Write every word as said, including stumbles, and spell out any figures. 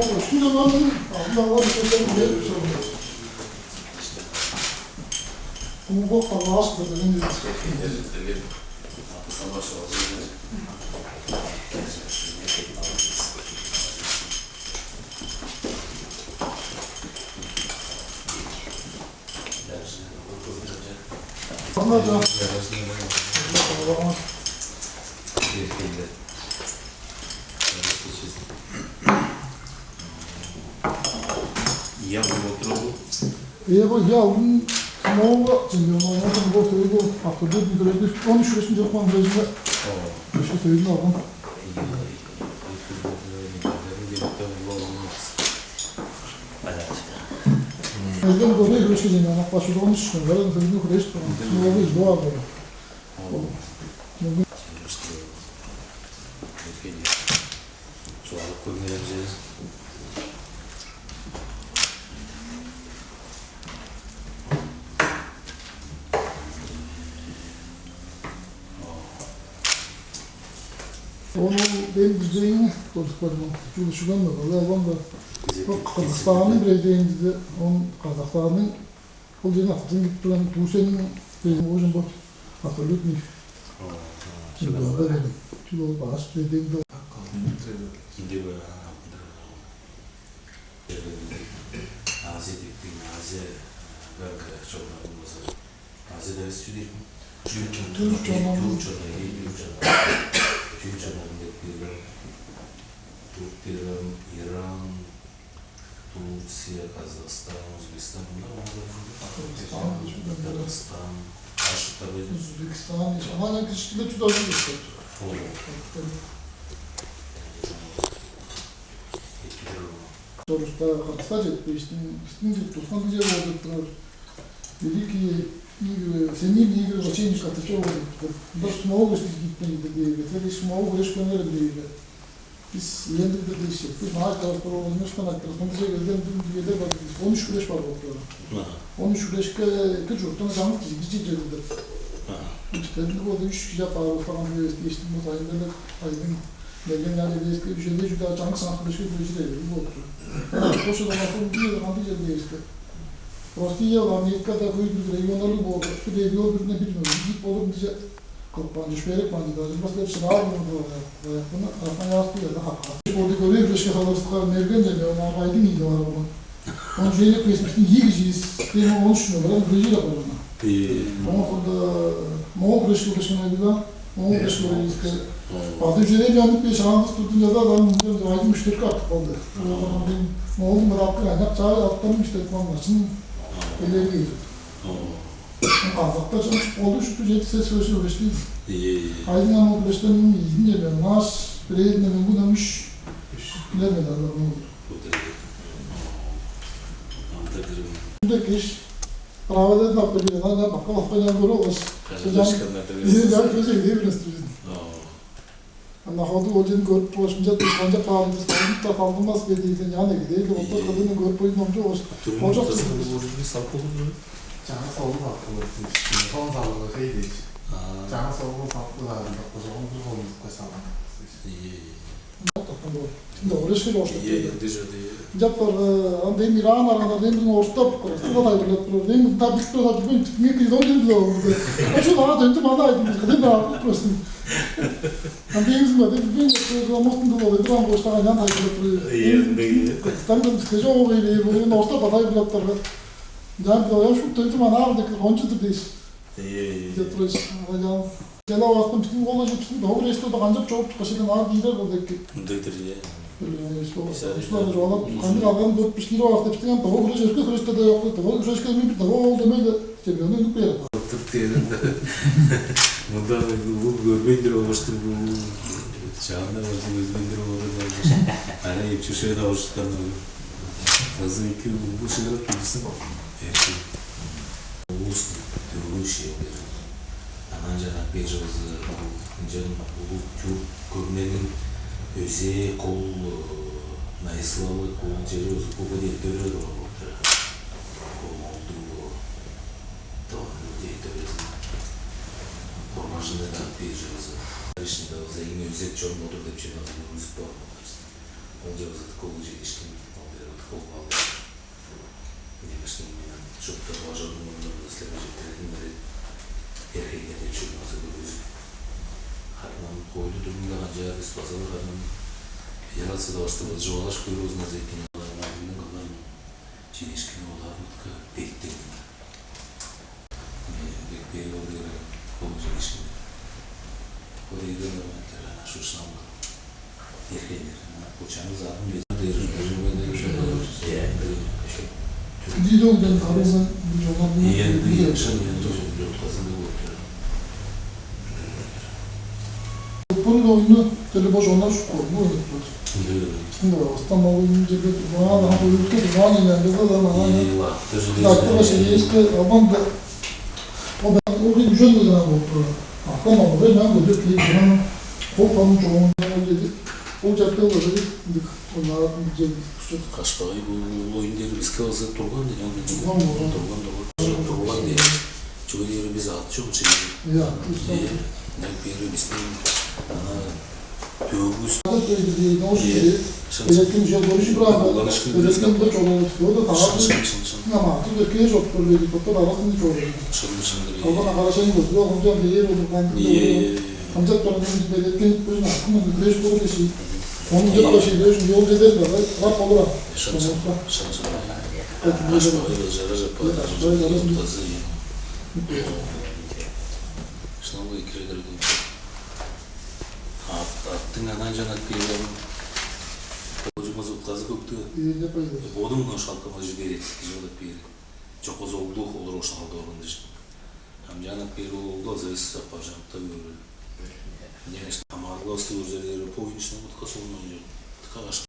Ол үстүнде бар мын, алдын алар ишектерин берип соруңар. Кумгок калааш кырдыгын. Аңаа да. Ийе, бо турабы? Ийе, бо, ийе, алдын Моонга чемпион оңордум, бо сөйгү, акырды, бүдүрелди, он үш чүресин чок кылган, сөйгү. Оо. Өшкө сөйгүн алган. Ийе, ийе, ийе. Элден көрей, өшкө чемпион, ак башыда он үш чемпион, сөйгү хүреш турган. Моонга ийи бар. Оо. Мөңгүн. Чугаалап көрмээрим чүве. Ону мен музейиң тудуп көрдүм. Чугула шуган мыгылы алган бо. Бо Кыргызстанның президенти, он Казахстанның, ол жерден акылдың кирип турган Турцияның президенти, ол жон бо. Абсолютный. Чүл ол баш президенти. Ынча бо Азия дептиң, Азия, Ганга чогунар болмаса, Азияда эвес чүү дээрбиң? Тюрк чоннорунуң. Тюрк чоннорунуң, тюрк чоннорунуң. Тюрк чоннорунуң деп билген. Тюрк дээрбиң, Иран, Турция, Казахстан, Узбекистан, мында Казахстан, Казахстан, Узбекистан, Узбекистан, ишан ана кичиктилер чүдө азы. Ол. Эки дээрбиң. Соруста катыста четпештиң, бистиң деп тускан кижи болуп турар. Великие игры, всемирные игры в вращении катышып болуп турар. Мында смогу сизгиттен дээрге, тери смогу көрүшкөннер дээрге. Бис ендирде дээш, бис маа тавып турар, университеттен айтырып, мындыже келген, бир биеде бар, он үш хүреш бар болуп турар. Ага. Он үш хүрешке эки чурттан чаңгыс кижи киржи келди. Ага. Үстелинде болду, үш кижи апаар болуп турган, дээштиң бо сайын белек, айдың Мерген али дээске, үжелдей чүдаа чаңгыс аңак хүрешке хүрежир эвелиг болупту. Ошол аңакы бир кандыг чер дээске. Россия, Америкада хөй бир регионнарлыг болду. Бир регион бирине бир мөңгүн ийип болур, мынча кылып каан чүве, берип каан чүве. Даже после шыраар мурду, буну Красноярский жерде хапкан. Болду, көбей хүрешке салырыска Мерген деме, ол Абайдың ийизи бар болган. Он чейрек бес биштиң ийи кижиис, дем он үч номер, он бир апарган. Ийе. Оон соонда Моол хүрешке кылышкан айдыга, Моол хүрешке кылышкан. База үжелеп янып беш аңгыс турдум, яза адам мынча айдың үштөрүкке артып калды. Оон мен Моолдуң бир аткы кайнак чаай аттан үштөрүк кылган чын элерге ийип. Казактар чын болду, шупту жети сес сөзү хүрештиң. Ийе, ийе. Айдың ам ол хүрештен ийизин жеме, маас бирээрине мөңгүн ам үш. Үш. Билер мен аны. Бо дээрге. Ам дээрге. Күнде кеш правилерин ап берген, ана бакка бакка жан көрүп алгаш. Кажан Шыжан. Өшкеннерде Ийе, жан көзү эдей билес турдун. Оо. Ана ходу ол жерин көрүп болуш, мынча тур канча каалдыр, калдым да калдымас бе дейден, ян эги дейди. Олтор кыдыны көрүп койдун, омчу болуш. Турмун Ожок кызын кызын. Көрүп, салып болур бе? Чаңа солу бакка болуп, сон салырга хей дейш. Аа. Чаңа солу салып кылаарын бакка, соон бир холун кылып салган. Ийе, ийе. Ынчап тапкан боор. Ында орешке чоокшулуп Ийе, келди. Ынча чорду, ийе. Ынчап барга, ам дем Иран арган, дем бизин орустап, орустап тайылбырлап турар. Дем бизин тап битип турар, билбейн, битиңе кирип ол дем биле болду. Ошол ага дөндү мана айдым, дем ага просто. Ам дем бизин бар, дем билбейн, омостун дыл болду, бир ам боштаган ян тайылбырлап турар. Ийе, ындай, ийе. Там да бизге жок, ийе, бо орустап тайылбырлап турар. Ынчан бизин ояшып дөндү мана ага деп кончуду беш. Ийе, ийе. Деп турар, ага ян. Чалап ааспын, бистиң ол эже бистиң догу рейстерде канчап чогуп чыккаш, эле аар киирер болду эки. Мындыг-дыр, ийе. Ошуларны чугаалап, кандыг алган көрүп, бис киирип аар деп, бистиң ам догу хүреш, өрке хүреште-даа чок, догу хүрешке эмин бир догу ол демей-ле, чемпионну үнүп кээр. Туруп дээринде. Мында улуг көрбейн-дир болгаштың, бу чааннар көрбейн-дир болгаштың. Ара эпчүршээ-даа ужуткан. Азы эки улуг шыгырып билдирсин. Эки. Улус төгүн шиелер. Анан жана бир жылзы ынчан улуг чурт көрмениң өзээ кол, э, найысылалы кол чери болза Куба деп төрөр болуптар. Кол молдуг тываның деп төрезин. Формажында да бир жылзы. Ишинде болза эң өзек чон тур деп чүвени база көргүзүп баар болур. Ол чыгызыдык ол чедишкен, ол дээрге кол калды. Мээң ышкын менен чурттар бажарының мурнунда силерге четтирдим берет. Эрхейдер деп чүвени база көргүзүп. Харын хойлу дурумда канчаар бис база харын федерацияда баштап чугаалашып көрүп узун азайтын. Аларның алдындан кылган чедишкини оларныкы бектен. Бек бери ол дээрге ол чедишкини. Ол эйдер ана шушам. Эрхейдер. Бучаңыз атын бе? Дээрин бөлүнген деп шону. Видеодан арызын бир жолдан Иен бир шын янча жотказын деп отур. Бу да оюну теле божоннар шуккорну ойнап тур. Ынды. Ынды остан ол оюну жерге турган, ана оюнга турган, ана оюнга турган, ана Ие, ла. Дакты башы есть, абан да. Ол да ол gün güzel bir zaman oldu. Aklıma o zaman bu da bir zaman. Korkanın çoğundan oldu. Ол чартыылар ындыг оннаар бижээни кушчу. Кашпагай бул оюн дээри биске база турган дээни, ол Турган болган. Турган, турган. Турган дээни. Чүге дээри биз ат чок чеги. Я, Э, не бери биздин ана төгүбүз. Аны көйдү дейди, ол Э, шеге. Шын. Электин жол көрүшү Улан ышкын Электин бир жолу. Ол да Шын, тагы. Шын, шын, шын. Нама, аты да кээ жок көрүлдү, топта да аласың жок. Шын, шын. Ол да карашайын көрдү, ол жан бээр болуп кан. Е. Камчат турган электин көзүн акын күреш болур деши. Ону жок деши, жол жедер да, рап болур. Шын, шын. Шын, шын. Ашпагай жара жаппады. Ашпагай жара жаппады. Шынап экиредер. Ат, аттың анаа жанат киирген. Божумаз утказы көктү. Ийе, пайда. Бодуң шалкама жүгер жолап бери. Жокпоз олдук олар ошон алды орун дижик. Ам жанат бери олду азырыс апар жанта көрүл. Не хамаарылгасы көрзелери поинчну утка солмай жок. Тыка каш.